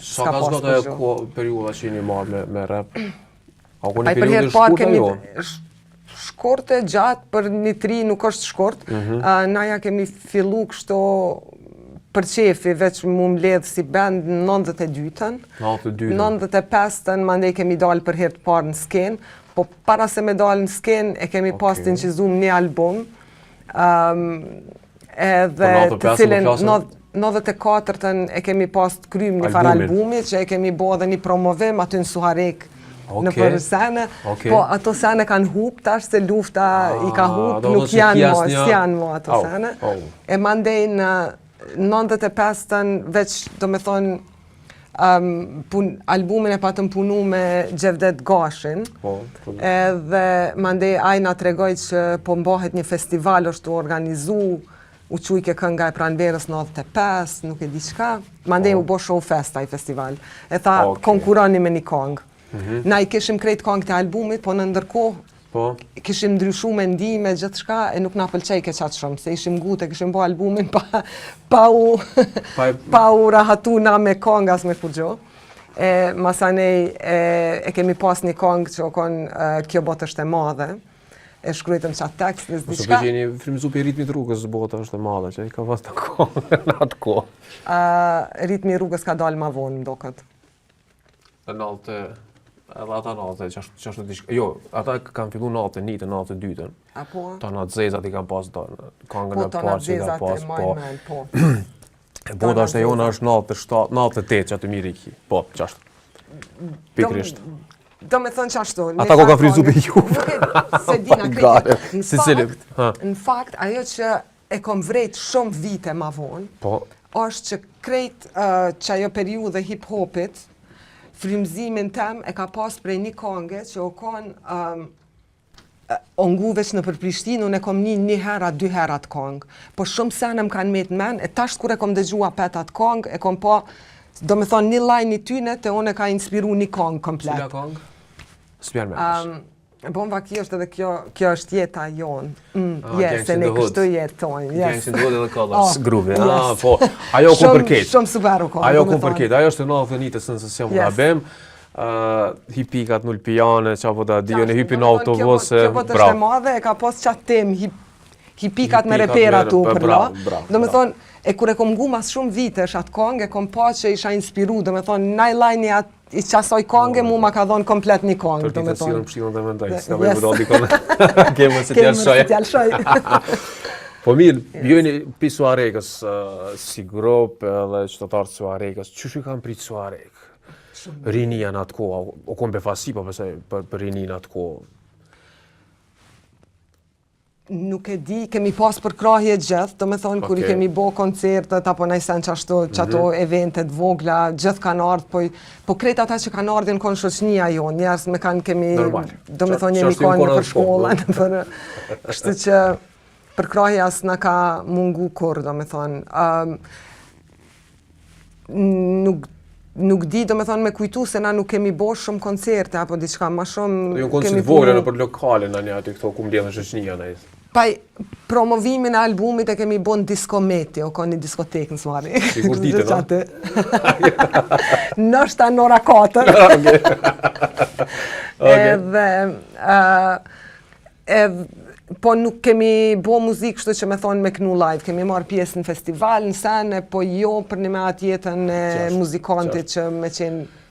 Sa ka zgatë ajo kohë, periudha që jeni marrë me rap? A u kon një Ai për periudhë herë e parë shkurtë kemi ajo? Shkurt e gjatë për një tri nuk është shkurt. Na ja kemi fillu kështu për qefi, veç mu mbledh si band në 92-ën. 92-ën. 95-ën, mandej kemi dalë për herë të parë në skenë, po para se me dalë në skenë e kemi pas të inçizum një album. Edhe Po, të 95-ën cilin po flasim? 94-ën e kemi pas të krym një farë Albumin. albumi që e kemi bo edhe një promovim aty në Suharek në për sene, po ato sene kanë hup tash se lufta i ka Ah, hup, do nuk thotë se janë ki mo, asnjë- s'janë mo ato Au, sene. au. E mandej në 95-ën veç, do me thonë, albumin e patëm punu me Gjevdet Gashin, edhe mandej ai na tregoi që po mbahet një festival, është u organizu, u quajke Kënga e Pranverës 95, nuk e di çka. Mandej u bo show fest ai festival. E tha, konkuroni me një kongë. Na i kishim krejt kongët e albumit, po në ndërkohë kishim ndryshu mendime, gjithçka, e nuk na pëlqej ke qatë shumë, se ishim ngute, kishim bo albumin pa u rahatu na me kongë as me kurgjo. E masanej e kemi pas një kongë që o konë Kjo botë është e madhe, e shkruajtëm qatë tekst, dhe Ose po s'diçka. gjeni frymëzu për Ritmit rrugës, Bota është e madhe, që i ka pas të kohë në atë kohë. Ritmi i rrugës ka dalë ma vonë, më doket. Në 90, edhe ata 96, 60 diçka. Jo, ata kanë fillu 91, 92-ën. Apo? Tona Zezat i kanë pas do, këngën Po, e Tona parë që i kanë Zezat pas, e maj po. men, po. E Bota është e jona është 97, 98 që aty mirë i ki. Po, qashtu. Pikërisht. Do me thënë që ashtu. Një Ata ko ka farë frizu kongë- për ju. Nuk e, se dina Gare, krejt. Në si cili, fakt, ha. në fakt, ajo që e kom vrejt shumë vite ma vonë, është që krejt që ajo periudhë e hip-hopit, frymëzimin tem e ka pas prej një konge që o konë o ngu veç në për Prishtinë, unë e kom një herë a dy herë atë kongë. Po shumë sene më kanë met në men, e tash kur e kom dëgjua pet atë kongë, e kom pa, do me thonë, një line i tyne, të unë e ka inspiru një kongë komplet. Cila kongë? S'bjen me. Bon vaki është edhe kjo, kjo është jeta jonë. Ah, Yes, Gangs se in ne the Hood. kështu jetojnë. Yes. Gangs in the Hood edhe Colors Oh, grupi. yes. Ah, po. Ajo ku Shumë- për ketë. Shumë super u konë. Ajo do ku me për thonë. ketë. Ajo është e 91-ës nëse s'jam gabim. Hi pikat nul pijane, qa po ta di, unë hypi në Do me thonë, autobus, Kjo botë është e bravo. madhe, e ka pas qatë temë, hi pikat me Hi pikat repera me tu po, për bravo, la. bravo, Do me bravo. thonë, e kur e kom ngu mas shumë vitesh atë kongë, e kom pa që isha inspiru, do me thonë, naj line i qasoj konge, mu ma ka dhonë komplet një kongë, Për do me ditë si unë thonë. pështillën dhe mendoj, s'ka Yes. bëj budall dikon. Kemë se Kemi t'ja lëshoj. se t'ja lëshoj. Po mirë, ju jeni pi Suharekës si grup edhe qytetarët Suharekës, qysh i kanë prit Suharek? Rinia në atë kohë, o kon befasi po besoj për rinin në atë kohë. Nuk e di, kemi pas përkrahje gjithë, do me thonë, kur i kemi bo koncertet, apo najsen që ashtu, që ato eventet vogla, gjithë kanë ardhë, po krejt ata që kanë ardhë në konë shoqënia jonë, njerëz me kanë kemi, Normal. do me thonë, Qa jemi është jemi konë konë në për atë kohë, shkolla, në për, kështu që përkrahja s'na ka mungu kur, do me thonë. Nuk di, do me thonë, me kujtu se na nuk kemi bo shumë koncerte, apo diçka, ma shumë Jo konë si kemi të vogla punu- në për lokale në një aty këto ku mbledhen shoqënia në Pa, promovimin e albumit e kemi bo në Diskometi, o ka një diskotekë në Suharekë. Sigur ditën, Që aty. Nështë në ora 4. Edhe, edhe, po nuk kemi bo muzikë kështu që me thonë me knu live. Kemi marrë pjesë në festival, në sene, po jo për një me atë jetën e Qartë, muzikantit që me qenë